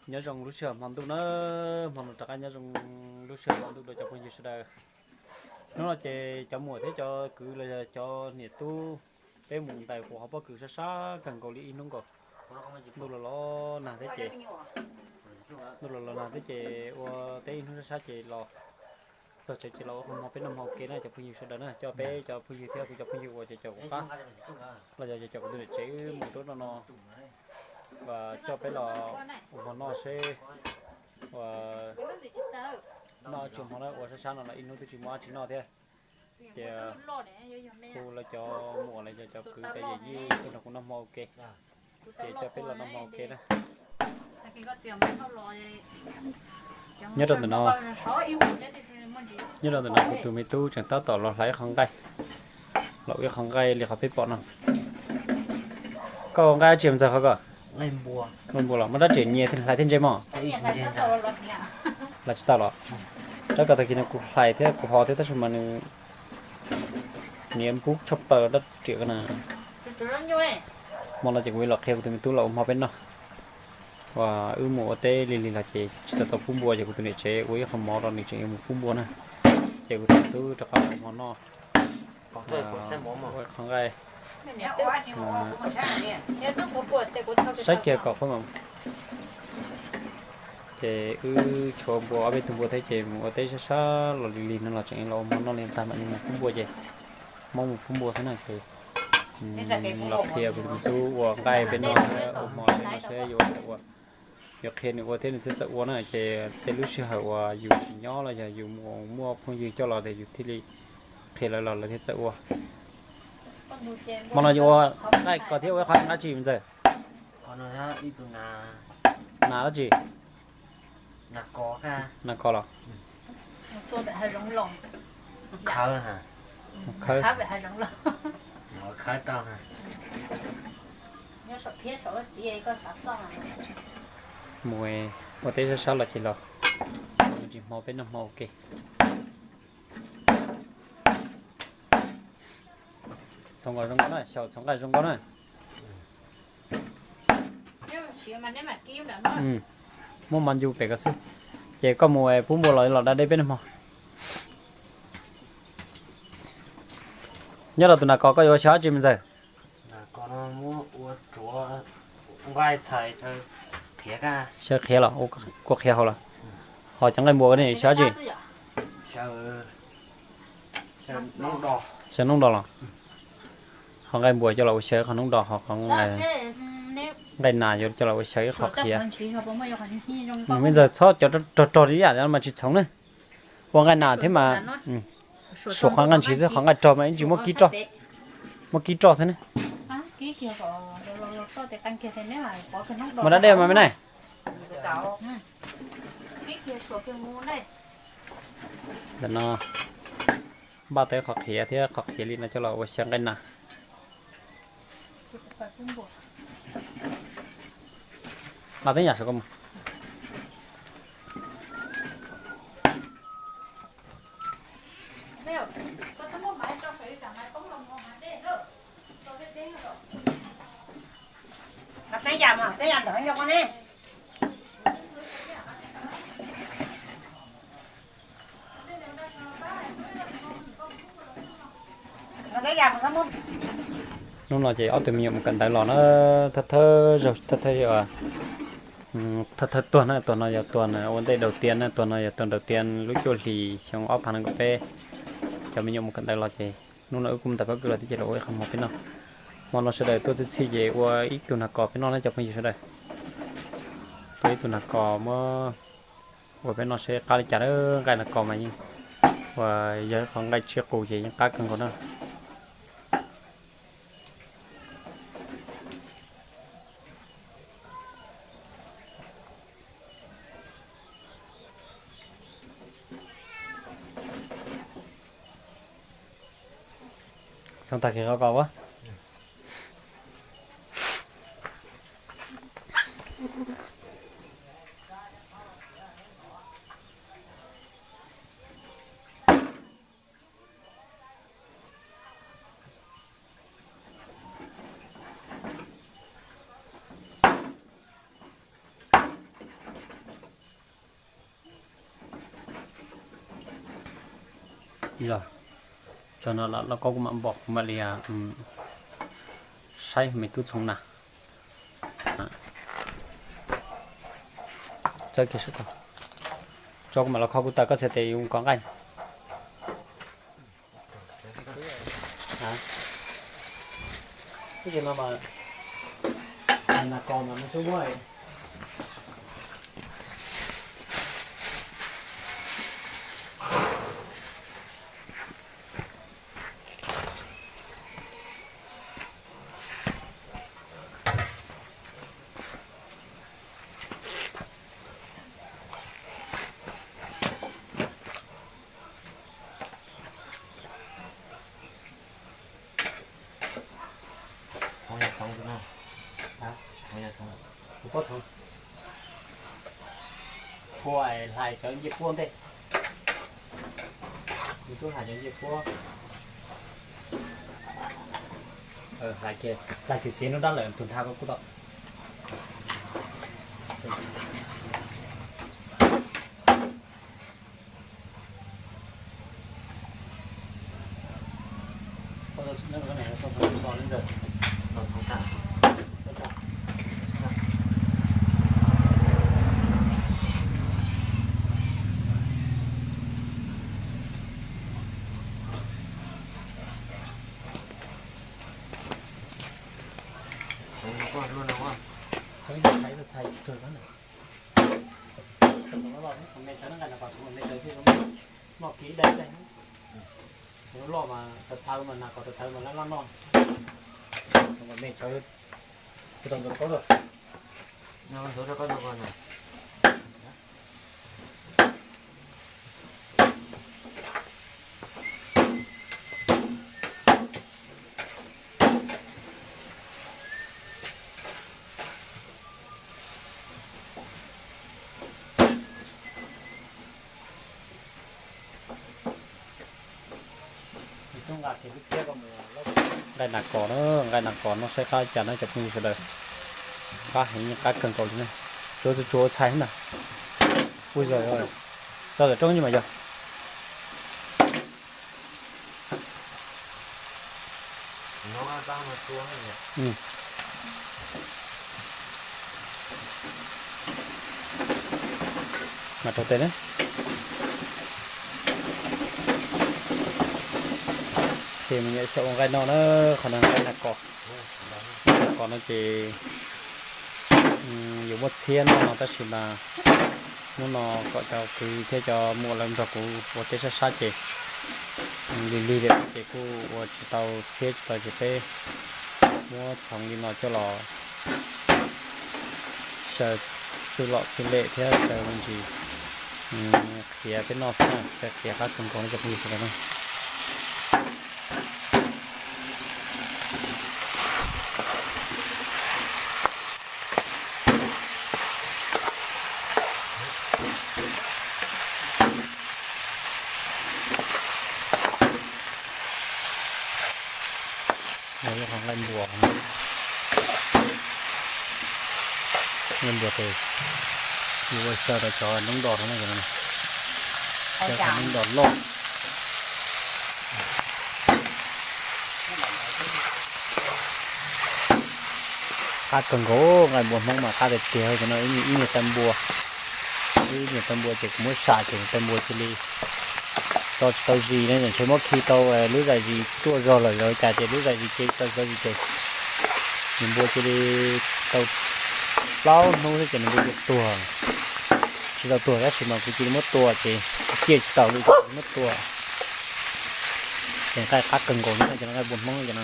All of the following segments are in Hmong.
Nyob zoo lub sij hawm hmo ntuj na, hmo no rov qab nyob zoo lub sij hawm hmo ntuj rau cov phooj ywg sawv daws. Hnub no ces cov muam thiab cov kwv los yog cov niam tub, peb mus ntais quav qhov pob kws sab sab kawg nkaus li ib hnub nkaus. Ntuj los los nag thiab ces, ntuj los los nag thiab ces ua teb ib hnub sab sab ces los txog tsev ces los ua qhov hmo peb noj hmo ua ke na cov phooj ywg sawv daws na, coj peb cov phooj ywg thiab kuv cov phooj ywg uas cov caum kuv qab los yog cov caum kuv tus niam tsev mus rau no no, coj peb los ua hmo noj seb, ua noj tsis hmo na, ua sab sab no los ib hnub twb tsis muaj dab tsi noj thiab. Ces kuv lawv cov muam los yog cov kwv cov yawm yij tuaj nrog kuv noj hmo ua ke, ces coj peb los noj hmo ua ke na. Nyob rau ntawm no, nyob rau ntawm no kuv tus me tub tseem tab tom los hlais ib qho nqaij, los ua ib qho nqaij li qhov peb pom no. Koj ua nqaij dab tsi ntxawg qhov ko? Nqaij npua los muaj dab tsi nyias hlais thiab ntse mog? Hlais tsis tau los? Rab ko tag kis no kuv hlais thiab kuv ho thiab tab sis mas nws niam npub tshaj plaws dab riam ko na. Hmo no ces kuv los qhia kuv tus me tub los ua hmo peb noj. Ua wb mus ua teb lig lig los ces tsis tau tau pub npua ces kuv tus niam tsev ua ib qho mov rau nws tseem yuav mus pub npua na. Ces kuv tus me tub rov qab ua hmo noj. Ua qhov nqaij. Saib kiag kom qhuav mam. Ces wb tshuav npua ob peb tug npua thiab ces mus ua teb sab sab los lig lig no los tseem los ua hmo noj li ntag mam li mus pub npua ces Hmoob mus pub npua xwb na ces los qhia kuv tus me tub ua nqaij peb noj thiab ua hmo peb noj seb yuav ua, yuav qhia nws ua thiab nws thiaj txawj ua na ces tej lub sij hawm uas yus tsis nyob los yog yus mus muaj phooj ywg coj los tias yus thiaj li qhia lawv los lawv thiaj txawj ua. Hmo no yuav ua nqaij ko thiab ua ib qho nqaij tsi ntxawg? Nas dab tsi? Nas ko los? Khawb. Mus ua teb sab sab los ces los mus tsis hmo peb noj hmo ua ke. Txhoov nqaij zoo nkauj na, xyaum txhoov nqaij zoo nkauj na. Muab mov ncu pem ko xwb. Ces koj mus pub npua los los da dej peb noj hmo. Nyob rau tus nas kos koj yuav xyaw dab tsi me ntxawg? Xyaw qhiav los, kua qhiav hauv los? Ho cov nqaij npua ko ne xyaw dab tsi? Xyaw noob do los? Ho nqaij npua coj los ua xyaw ib qho noob do, ho qhov nqaij nas yuav coj los ua xyaw ib qho qhiav. Me ntxawg txhob cov rog rog li yam mas tsis txhoov ne. Ua nqaij nas thiab mas suav qhov nqaij ntshis xwb, qhov nqaij rog mas ib ntsis muab kib roj, muab kib roj xwb ne. Muab dab dej mas me ne. Ntawm no npaj tau qhov qhiav thiab qhov qhiav li no coj los ua xyaw nqaij nas. Nqa teb yam saum ko mus. Hnub no ces ob tug me nyuam mus kawm ntawv los na, thawj thawj zaug, thawj thawj zaug, thawj thawj tuag na, tuag no yog tuag ua ntej đầu tiên na, tuag no yog tuag đầu tiên lub cuaj hlis xyoo ob phav nees nkaum peb. Cov me nyuam mus kawm ntawv los ces hnub no wb kuj mus ntais pob kws los thiab ces los ua ib qho hmo peb noj. Hmo no sawv daws tuaj txhij txhij ces ua ib tug nas kos peb noj na cov phooj ywg sawv daws. Ua ib tug nas kos muab ua peb noj seb qab li cas na, nqaij nas kos mas yeej ua yog ib qho nqaij tsiab qus ces yeej qab kawg nkaus na. Txhoov tag kis qhov ko ua. Yog, tso no los lauj kaub kuv mam npom, kuv mam li saib me tub txhoov na. Txawb kiag sab tod. Tso kuv mam los kho kuv taws, koj txhais tes yuav mus kov nqaij. Ub, ces no mas nas kos mas nws tsuas muab Kuv pob txhoov, phua hlais cov ncej puab ntej. Nws tub hlais cov ncej puab. Hlais kiag txiv nub dab lawm tus ntha koj kuj tau. Txhais txhais txhais kawg na. Me cov nqaij nas kos me cov thiaj zoo noj kiv dai dai. Loj mas taws taws mas nas kos taws taws mas laj laj noj. Me cov tau ntxuav koj lawm. Nqaij nas kos na, nqaij nas kos no saib qab cas na cov phooj ywg sawv daws. Qab heev, qab kawg nkaus li na. Tsuav tsuav txhais na. Ui, tso tom rooj mas yog. Mas rau tes na. Ces mus nyuam xyaum ua nqaij no na, qhov no nqaij nas kos. Nqaij nas kos no ces yuav muab txhiab noj no tab sis mas hnub no kom cov kwv thiab cov muam lawv nrog kuv ua teb sab sab ces lig lig li ces kuj ua tsis tau txhiab tsis tau ces peb muab txhoov li no coj los xyaw txwj lom txwj lem thiab xyaw me ntsis qhiav peb noj xwb na, xyaw qhiav qab kawg nkaus no cov phooj ywg sawv daws na. Nqaij npua, nqaij npua ces yus ua xyaw rau cov noob dos no, cov noob dos loj. Qab kawg nkaus, nqaij npua Hmoob mas qab tiag tiag, cov no ib nyuag taw npua. Ib nyuag taw npua ces kuv muab sam ces taw npua cia li tso tsis tau zis ne, ntshe muab khi tau lub zais zis tuaj zog lawm los cas ces lub zais zis cia li tso tsis tau zis ces nws npua cia li tau plaub hnub xwb ces nws npua cia li tuag. Tsis tau tuag tab sis mas kuv cia li muab tua ces kuv ciaj tsis taus li ces kuv muab tua. Ces nqaij qab kawg nkaus no, cov no nqaij npua Hmoob cov no.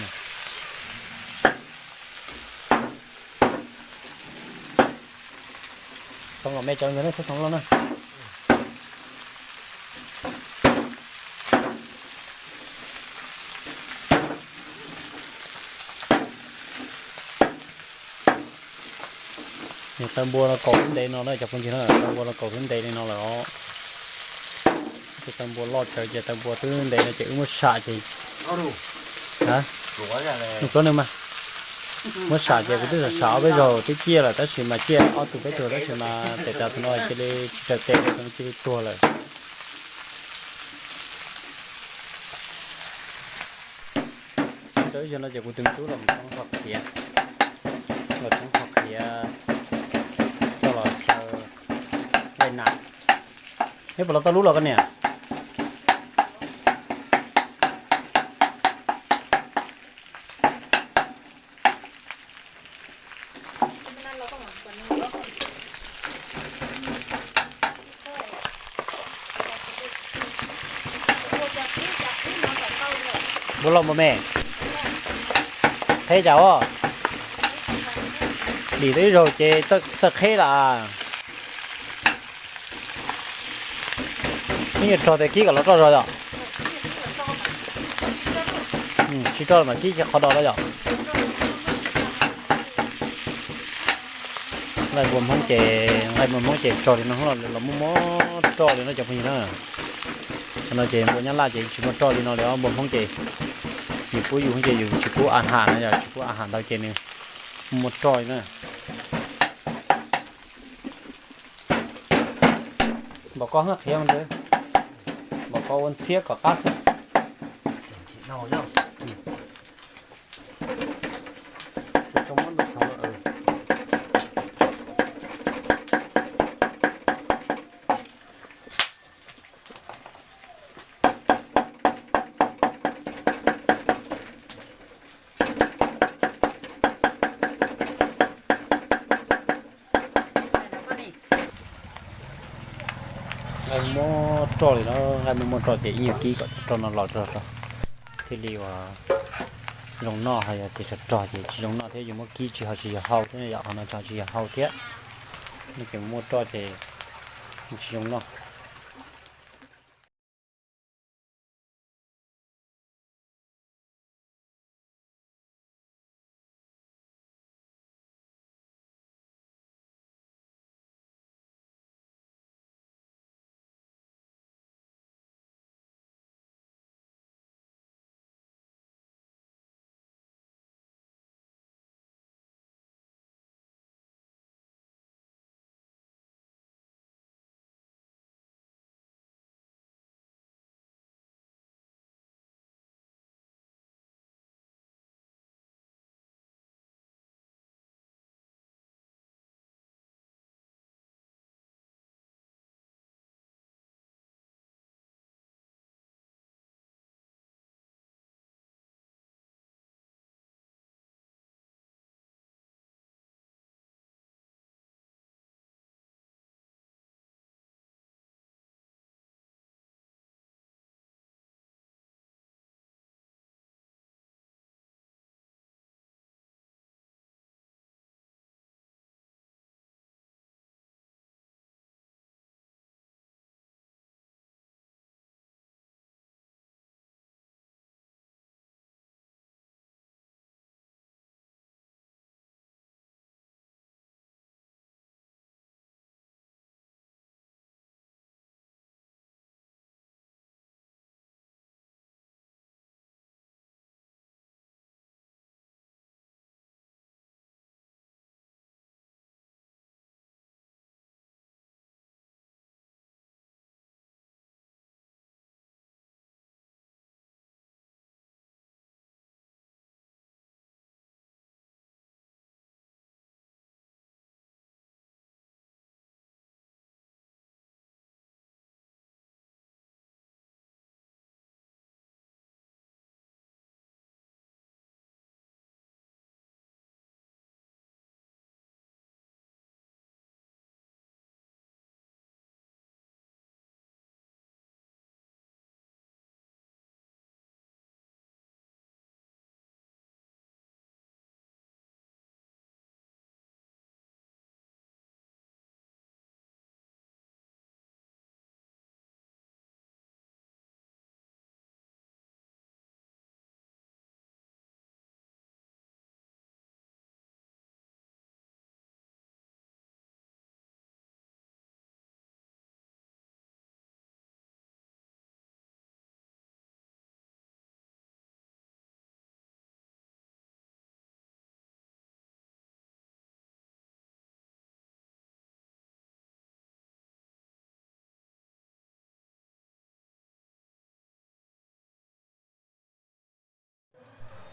Txhoov los me cov ntawd na, txhoov los na. Nws taw npua no kaus xwb ntev no na cov phooj ywg na, taw npua no kaus xwb ntev li no lawm os. Tus taw npua loj tsawv ces taw npua twb ntev no ces wb muab sam ces, nws mas, muab sam ces kuv twb sam sam ob peb zaug twb ciaj lawm tab sis mas ciaj ob tug peb tug tab sis mas pem tas tus no cia li tsis raws tes li, tus no cia li tuag lawm. Ib zaug no ces kuv tus me tub los mus tsoob qhov qhiav, los tsoob qhov qhiav coj los xyaw nqaij nas. Neb puas los tau lub los koj niam? Npua los npua me, qheb cas os, dim tau ib zaug ces txawj qheb lawm. Ib nyuag rog tes kib kom los roj zog yom. Tsis roj mas kib qhov do los yom. Nqaij npua Hmoob ces, nqaij npua Hmoob ces rog li no los muaj muaj roj li no cov phooj ywg na. Qhov no ces npua Nyab Laj ces tsis muaj roj li no li, npua Hmoob ces yus pub yus ces yus tsis pub a has no, yog tsis pub a has ntau ces nws muaj muaj roj li na. Npaum ko qhiav, npaum ko ua ntxhiab kom qab xwb. Nqaij muaj roj li no, nqaij muaj muaj roj ces ib nyuag kib kom roj no los rog rog thiaj li uas zoo noj, ho yog tias tsov rog ces tsis zoo noj thiab, yus muab kib tsis ho tsis yog hau thiab yom, qhov no tsis yog hau thiab. No ces muaj roj ces tsis zoo noj.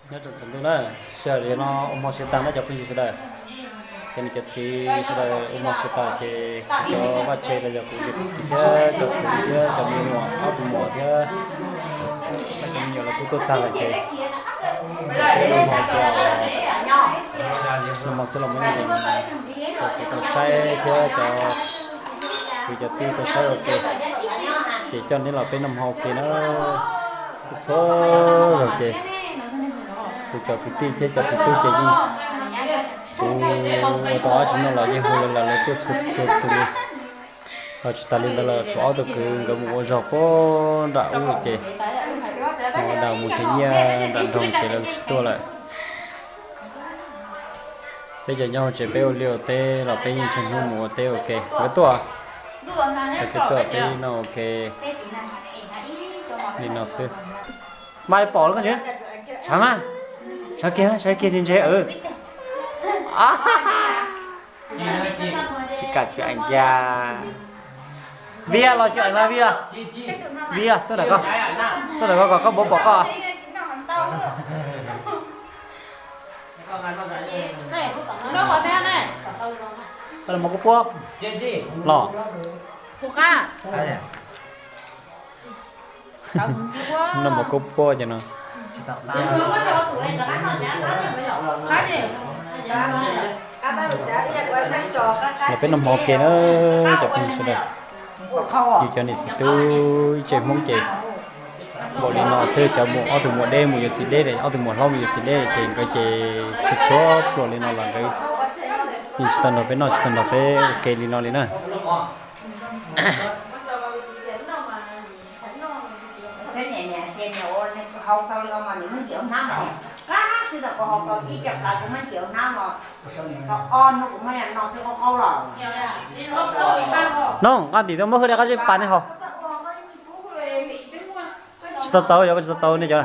Nyob rau tsaus ntuj na, sij hawm no ua hmo siav tag na cov phooj ywg sawv daws. Cov niam cov txiv sawv daws ua hmo siav tag ces kuv cov vaj tse los yog kuv niam kuv txiv thiab cov kwv thiab cov me nyuam ob tug muam thiab cov me nyuam los kuj tuaj tag lawm ces ua hmo ces noj hmo xwb los muaj ib tug tau saib thiab cov kwv cov tij tau saib ua ke ces coj neb los peb noj hmo ua ke na. Txhua txhua zaus ces kuv cov kwv tij thiab cov txiv tub ces yeej, kuv ua tau dab tsi noj los yeej hu lawv, lawv tuaj txhua txhua tus li. Ho tsis tas li ntawd los tshuav ob tug kwv nkawd mus ua zog puag nram ub ces, mus nram mus nrhiav nyiaj nram nroog ces lawv tsis tuaj lawm. Peb cov nyob hauv tsev peb ua liaj ua teb los peb yeej tsis hnub mus ua teb ua ke. Nkawd tuaj, sawv kev tuaj peb noj ua ke li no xwb. Mas pom lawm, sawv mas, sawv kiag, sawv kiag ntse ntse. Tsis kam tsis eem kiag. Vij los tsis eem los Vij, Vij tuaj ntawm ko, tuaj ntawm ko kom koj npau pom koj. Noj mov koj puab los. Noj mov koj puab ces no. Los peb noj hmo ua ke na cov phooj ywg sawv daws. Yus cov niam txiv tub ib tsev Hmoob ces npaum li no xwb, cov muam ob tug muam deb mus yuav txiv deb, ob tug muam hlob mus yuav txiv deb ces nkawd ces txhua txhua pluas li no los nkawd yeej tsis tau nrog peb noj tsis tau nrog peb ua ke li no li na. Noog, nqa tim tau muab hwj dai qab zib pas nej haus. Tsis tau txaus, yog koj tsis tau txaus nej cov.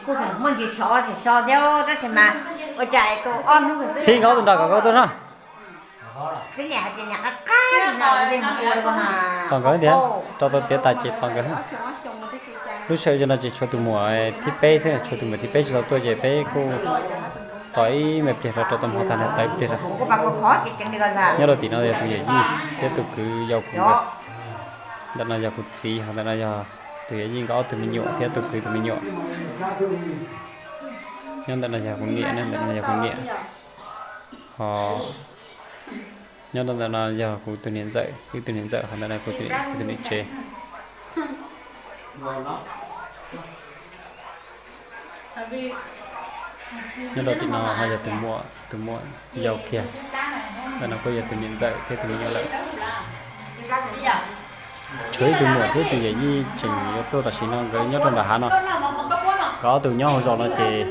Kuj muaj ntsis sov tsis so thiab tab sis mas ua cas tus ob hnub txhib nkawd ob tug nrog kom nkawd tuaj no. Xib niam hais tias niam qab qab li no ua li ko mas tos nkawd tiag, rau tau tiav tas ces tos nkawd. Lub sij hawm no ces tshuav tus muam thib peb xwb, tshuav tus muam thib peb tsis tau tuaj ces peb kuj tos ib me pliag rau rau tau hmo tag na tau ib pliag rau. Nyob rau tim no yog tus yawm yij thiab tus kwv yau kuv nkawd. Ntawm no yog kuv txiv, ho ntawm no yog tus yawm yij nkawd ob tug me nyuam thiab tus kwv tus me nyuam. Nyob ntawm no yog kuv niam, nyob ntawm no yog kuv niam, ho nyob ntawm no yog kuv tus niam ntxawm, wb tus niam ntxawm, ho ntawm no kuv tus niam tsev. Nyob rau tim no ho yog tus muam, tus muam yau kiag. Ntawm no kuj yog tus niam ntxawm thiab tus me nyuam lawm. Tshuav ib tug muam thiab tus yawm yij tseem yuav tuaj tam sim no nkawd nyob rau nram hav no. Nkawd ob tug nyob hauv zos no ces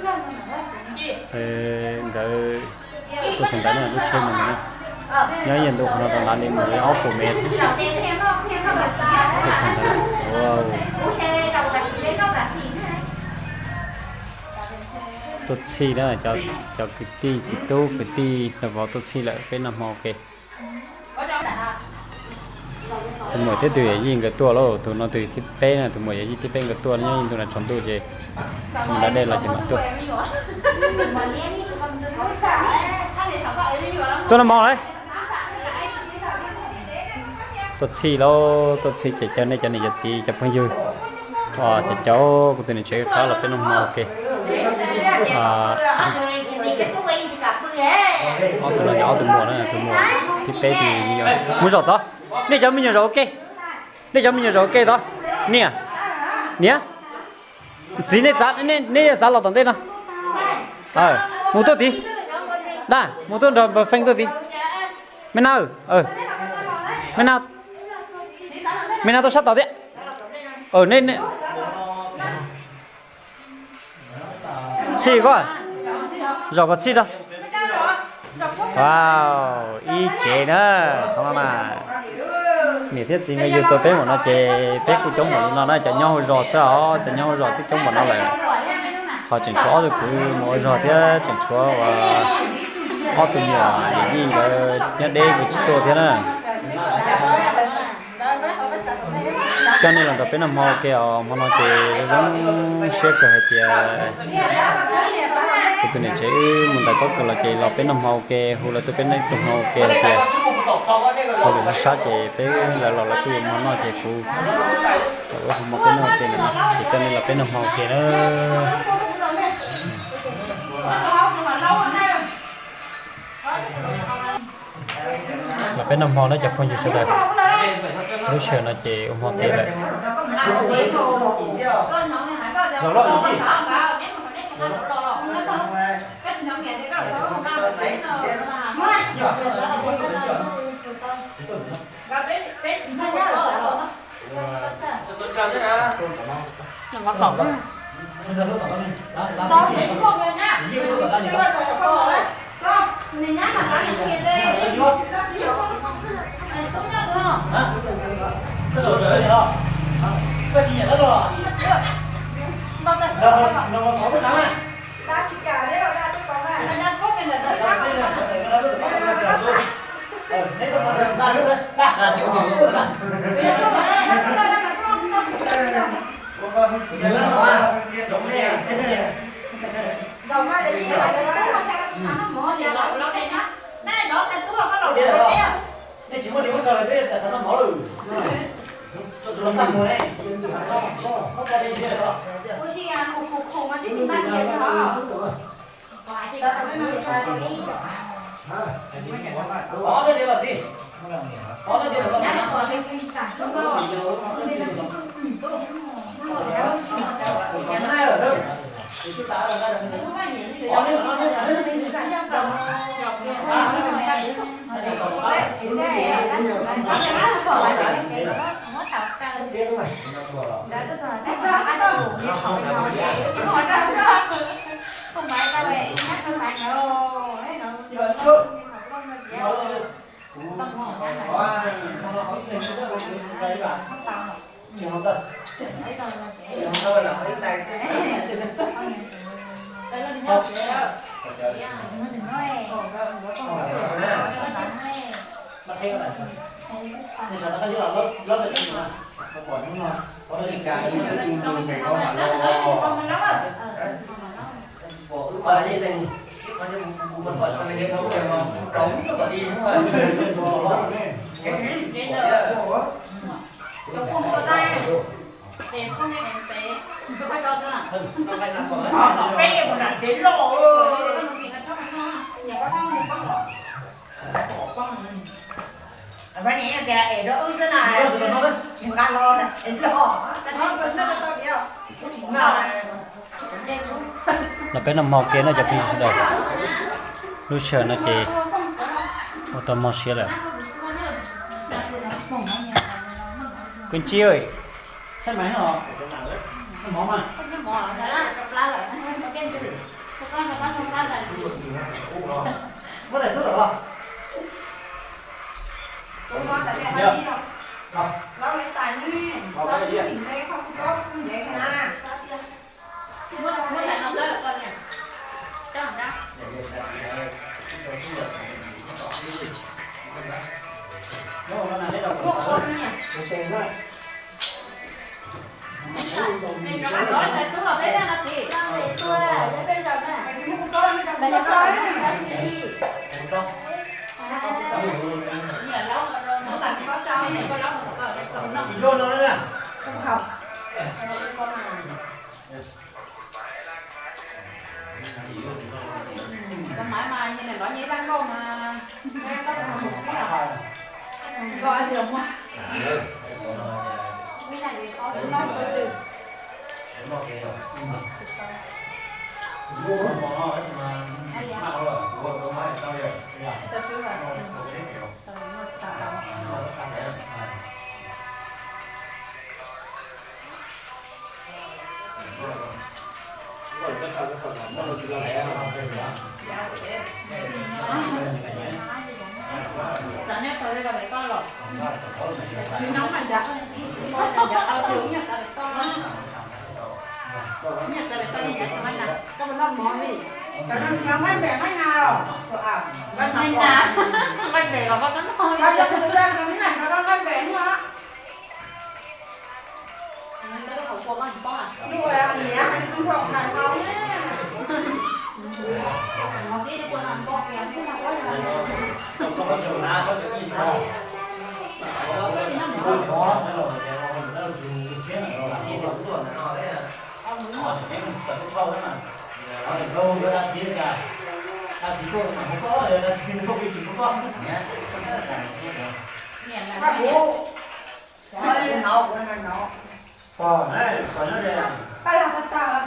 nkawd tuaj txog ntawd na, lub tsheb mus ntawd na. Nyob ib yam ntu qhov no rau nrad li mus li ob puas mev thiab. Tuaj txog ntawd. Tuaj txhij na, cov kwv tij txiv tub kwv tij nraug vauv tuaj txhij lawm peb noj hmo ua ke. Tus muam thiab tus yawm yij nkawd tuaj lauj, tus no tus thib peb na, tus muam yawm yij thib peb nkawd tuaj nyob ib ntu na, tsaus ntuj ces mus da dej los ces mam tuaj. Tuaj noj hmo lawm. Tuaj txhij lauj, tuaj txhij ces cov nej cov niam cov txiv cov phooj ywg, cov caum kuv tus niam tsev qab los peb noj hmo ua ke. Ob tug no yog ob tug muam na, tus muam thib peb tus me nyuam. Mus zaum tod, nej cov me nyuam zaum ua ke, nej cov me nyuam zaum ua ke tod. Niam, niam, txiv nej txav, nej txav los tom ntej no. Mus tuaj tid, dab, mus tuaj nrog npawg Feej tuaj tid. Me na, me na, me na tuaj sab tod thiab. Txhij koj, zaum kom txhij rau. Wow, ib tsev na, qhov no mas. Niam thiab txiv nkawd yug tau peb npaum no ces peb kuj coob npaum li no na, cov nyob hauv zos xwb os, cov nyob hauv zos twb coob npaum no lawm. Ho tseem tshuav ob tug kwv mus ua zog thiab tseem tshuav uas ob tug me nyuam yij nkawd nyob deb kuj tsis tuaj thiab na. Coj nej los nrog peb noj hmo ua ke os, hmo no ces zoo siab kawg hais tias kuv tus niam tsev wb mus ntais pob kws los ces los peb noj hmo ua ke, hu lawv tuaj peb noj ib pluag hmo ua ke hais tias hauj lwm sab sab ces peb lawv los lawv kuj yuav hmo noj ces kuv los ua hmo peb noj ua ke no ces coj nej los peb noj hmo ua ke na. Los peb noj hmo na cov phooj ywg sawv daws. Lub sij hawm no ces ua hmo tiav lawm. Los peb noj hmo ua ke na cov phooj ywg sawv daws. Lub sij hawm no ces ua tau hmo siav lawm. Kwv tij, Xav nyob tau li los pem toj los. Nyob tau li nyob tau pem toj na. Nyob tau pem toj li nyob tau na. Koj puas noj mov li? Koj noj mov nqaij npem nqaij nas los? Nqaij nas, nqaij npem los koj txhob noj li. Koj nqaij npem no. Poj, poj, nyob ze. Poj, laj tag tag.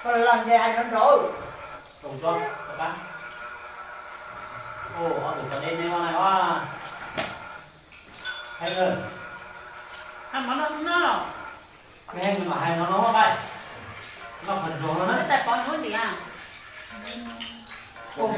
Poj, laj nce hais nrov nrov. Tus tod, tus qab. Ua, ob tug tod deb deb no na. Hais, hais mov no no. Mej hais no no nqaij. Noj qhov ntsuag no na. Tais pov hnub ntiav. Koj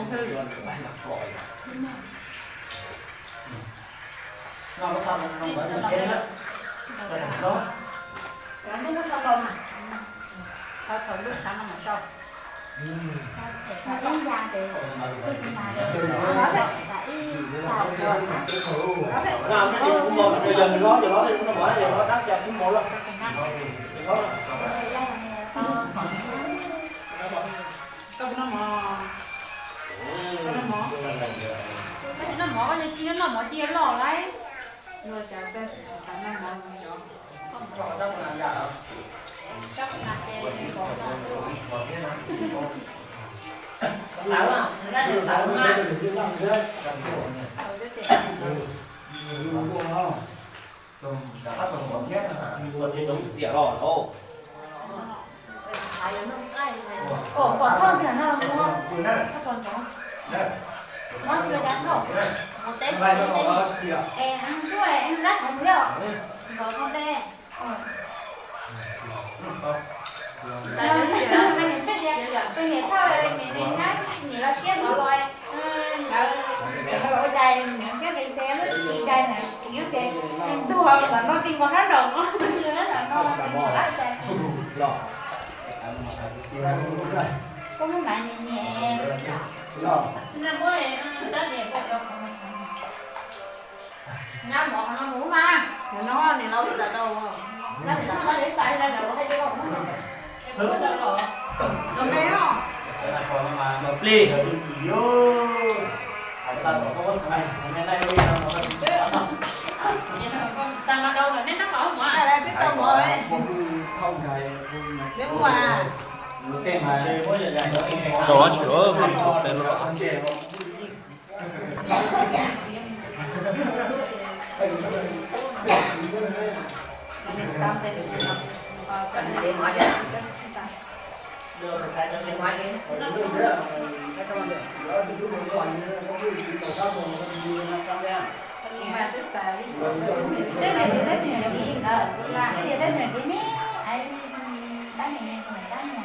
noj mov, koj noj mov, koj noj mov, koj noj mov cia loj lawm. Tiam los. Ua, pom thauj tiag no los mus. Thauj pom ntxoov. Muab tsis los cas thauj. Mus teb mus teb es ntuj es lab qhov ntxwg os. Nkaus thauj dej. Poj niam thauj, niam los siab ntxov los, nkawd ua cas niam siab nqis xev lub tsis cai na, tsis yub xev, ntuag ntawm no ti nkaus sab nraum no, ti nkaus sab nraum no, ti nkaus sab cai. Koj muab mas niam niam. Nyab mov qhov no mus mas. Nim no niam laus tawm tau. Nyab niam laus txhob de tais ra lawm hais tias los mus. Los me os. Plis. Twb tau mov. Neb muaj na. Rau tsis ua peb lub los. Tej niam txiv, tej niam txiv, tej niam txiv ne, ai, tab niam niam tab niam.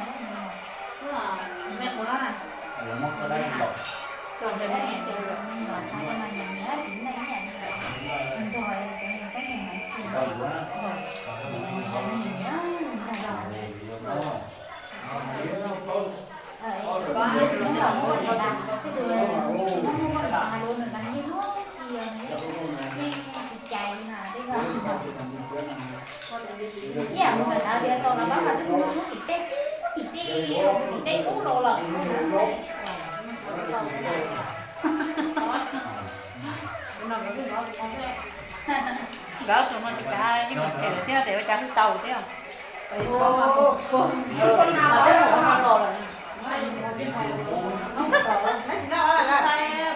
Ib yam mus ntawm ntawd tias tau los pab mas twb mus hnub tim tej, hnub tim tej, tim tej hnub los lawm. Nkawd tus no tsis kav yeej mus them thiab tes ua cas hwj tau thiab. Kuv tus ntxhais, kuv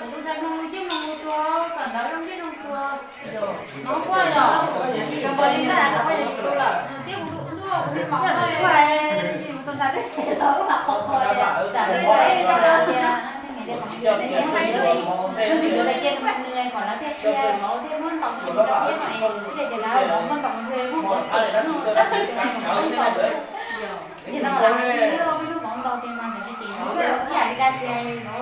tus ntxhais mloog yeej mloog tua, kawm ntawv zoo yeej zoo tua. No kuj yog, kawm npaum li ntawd kuj yog yus tus lawm. Thiab kuv tus ntuj kuv tus maum no, yus tus ntxhais twb los ua qhov qhua tias, txawm li ntawd es koj tias, niam tias kom mus cia nws, nws hais tias, nws tus ntxhais cia nws mus nws kom lawv thiaj qhia, thiaj muab ntaus nws rau thiab no es, thiaj tias lawv muab ntaus nws muab pov pem no, tab sis tias nws muab ntaus. Ces no lawv hais tias yog peb lub hmoob ntaus tiag mas nws hais tias ib yam li dab tsi no.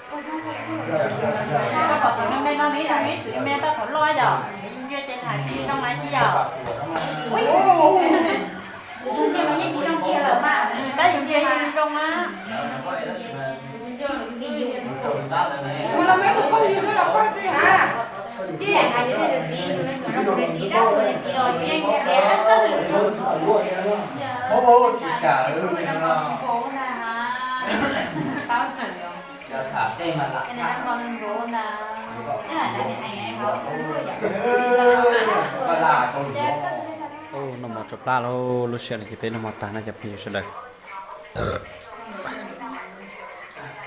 Koj pom tus neeg no ne, yog ib txwm me tau thaum loj yom, yus ntsia ces hais tsis zoo mas tsis yog. Tab yus ntsia yeej zoo mas. Noj mov tsau plab lauj, lub sij hawm no ces peb noj mov tag na cov phooj ywg sawv daws.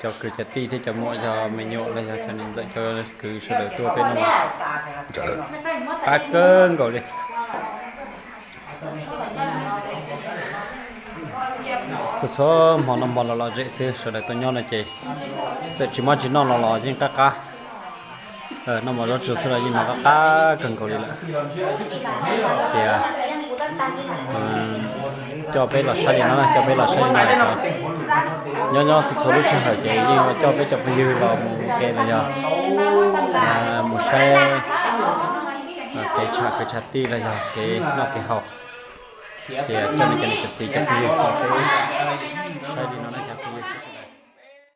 Cov kwv cov tij thiab cov muam yog me nyuam los yog cov niam ntxawm cov kwv sawv daws tuaj peb noj mov qab kawg nkaus li. Txhua txhua hmo noj mov los lom zem xwb, sawv daws tuaj nyob no ces txawm tsis muaj tsis noj los los yeej qab qab. Noj mov zaub tsuag xwb los yeej hnov qab qab kawg nkaus li lawm. Ces coj peb los saib li no, coj peb los saib li no. Nyob nyob txhua txhua lub sij hawm ces yeej coj peb cov phooj ywg los mus ua ke los yog mus saib kev tsham kwv tsham tij los yog kev noj kev haus. Ces coj nej cov niam cov txiv cov phooj ywg los peb saib li no na cov phooj ywg.